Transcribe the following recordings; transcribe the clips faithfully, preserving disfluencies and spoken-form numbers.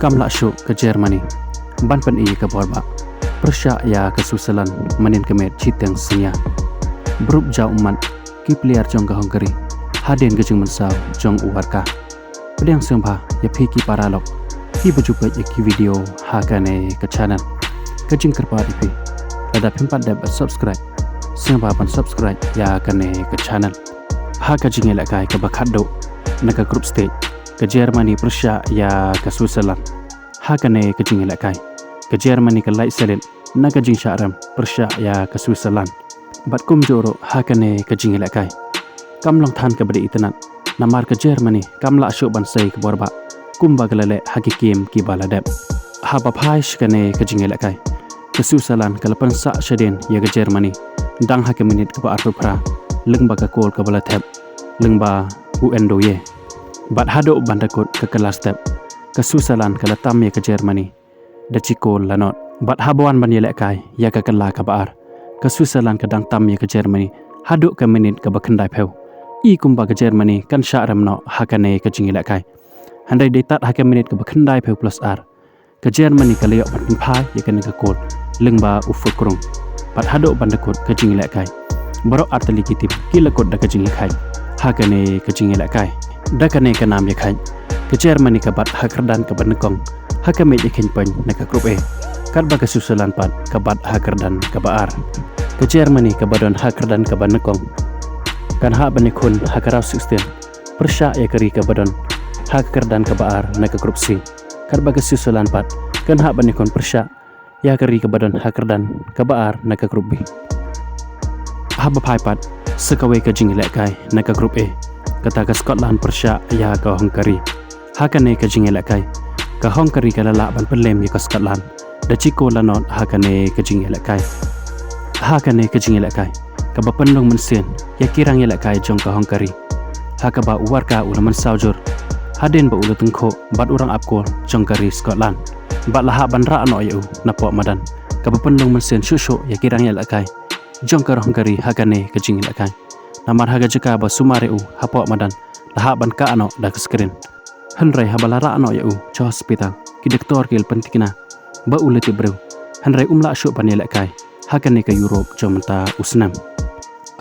Kam lah shuh ka Germany ban pyni ka bor bah pyrshah ïa ka Switzerland mynnin ka miet shiteng synñia. Bad jaw ummat ki player jong ka Hungary hadien ka jingmynsaw jong u Warka. Pdiang sngewbha ïa phi ki paralok kiba ju peit ïa ki video ha kane ka channel. Ka jingkyrpad ïa phi, lada phim pat dep ban subscribe, sngewbha ban subscribe ïa kane ka channel. Ha ka jingïalehkai kaba khatduh na ka group stage, ka Germany pyrshah ïa ka Switzerland. Ha kane ka jingïalehkai, ka Germany ka lait salit na ka jingshah rem pyrshah ïa ka Switzerland. Bad kumjuh ruh ha kane ka jingïalehkai, kam long than kaba dei itynnad, namar ka Germany kam lah shuh ban sei ka bor bah kumba ka la leh ha ki kem kiba la dep. Haba phai sha kane ka jingïalehkai, ka Switzerland ka la pynsah shadien ïa ka Germany dang ha ka minit kaba arphew phra lyngba ka kol kaba la thep lyngba u Ndoye. Bad haduh ban da kut ka kylla step, ka Switzerland ka la tam ïa ka Germany da shi kol la nod. Bad haba wan ban ïalehkai ïa ka kylla kaba ar, ka Switzerland ka dang tam ïa ka Germany haduh ka minit kaba khyndaiphew. I kumba ka Germany kan shah rem noh ha kane ka jingïalehkai. Hynrei dei tad ha ka minit kaba khyndaiphew plus ar, ka Germany ka la ïoh ban pynphai ïa kane ka kol lyngba u Füllkrug. Bad haduh ban da kut ka jingïalehkai, baroh artylli ki tim ki la kut da ka jingïakhaiñ ha kane ka jingïalehkai. Da kane ka nam ïakhaiñ, ka Germany ka bat ha kyrdan kaba nyngkong ha ka miej ïakhaiñ point na ka group A, katba ka Switzerland pat ka bat ha kyrdan kaba ar. Ka Germany kaba don ha kyrdan kaba nyngkong kan hap ban ïakhun ha ka round sixteen pyrshah ïa ka ri kaba don ha ka kyrdan kaba ar na ka group C, katba ka Switzerland pat kan hap ban ïakhun pyrshah ïa ka ri kaba don ha kyrdan kaba ar na ka group B. Haba phai pat sa kawei ka jingïalehkai na ka group A, kata ka Scotland pyrshah ïa ka Hungary. Ha kane ka jingïalehkai, ka Hungary ka la lah ban pynlem ïa ka Scotland da shi kol la nod ha kane ka jingïalehkai. Ha kane ka jingïalehkai kaba pynlong mynsiem ïa ki rangïalehkai jong ka Hungary, ha kaba u Warka u la mynsaw jur hadien ba u la tyngkhuh bad u rangap kol jong ka ri Scotland, bad la hap ban rah noh ïa u napoh madan, kaba pynlong mynsiem shuh shuh ïa ki rangïalehkai jong ka Hungary ha kane ka jingïalehkai. Namar ha ka jaka ba sumar ïa u hapoh madan, la hap ban kah noh da ka screen. Hynrei haba la rah noh ïa u sha hospital, ki doktor ki la pynthikna ba u la tip briew, hynrei um lah shuh ban ïalehkai ha kane ka Europe jong mynta u snem.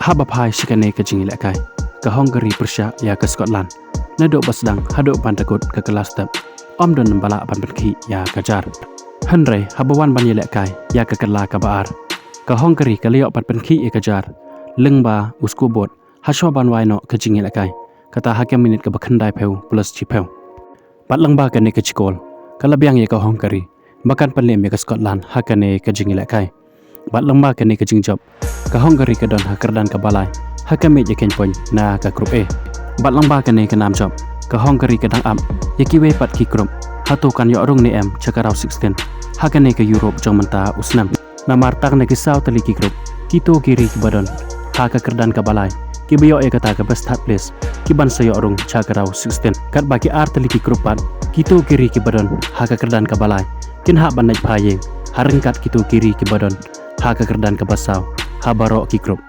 Haba phai sha kane ka jingïalehkai, ka Hungary pyrshah ïa ka Scotland naduh ba sdang haduh ban da kut ka kylla step, ym don ba lah ban pynkhih ïa ka jar. Hynrei haba wan ban ïalehkai ïa ka kylla kaba ar, ka Hungary ka la ïoh ban pynkhih ïa ka jar lyngba u scoreboard hashwa ban wai noh ka jingïalehkai, kata ha ka minit kaba khyndaiphew plus shiphew. Bad lyngba kane ka shi kol, ka la biang ïa ka Hungary ba kan pynlem ïa ka Scotland ha kane ka jingïalehkai. Bad lyngba kane ka jingjop, ka Hungary ka don ha kyrdan kaba lai ha ka miej ïakhaiñ point na ka group A. Bad lyngba kane ka nam jop, ka Hungary ka dang ap ïa kiwei pat ki group, hato kan ïoh rung ne em sha ka round sixteen ha kane ka Europe jong mynta u snem. Namar tang na ki saw tylli ki group, kito ki ri kiba don ha ka kyrdan kaba lai kiba ïoh ïa kata ka best third place ki ban sa ïoh rung sha ka round sixteen. Katba ki ar tylli ki group pat, kito ki ri kiba don ha ka kyrdan kaba lai kin hap ban leit phai ïing ha ryngkat kito ki ri kiba don ha ka kyrdan kaba saw ha baroh ki group.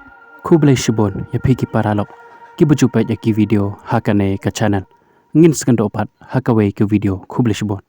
Khublei shibun ïa phi ki paralok kiba ju peit ïa ki video ha kane ka channel. Ngin sa ïakynduh pat ha kawei ka video. Khublei shibun.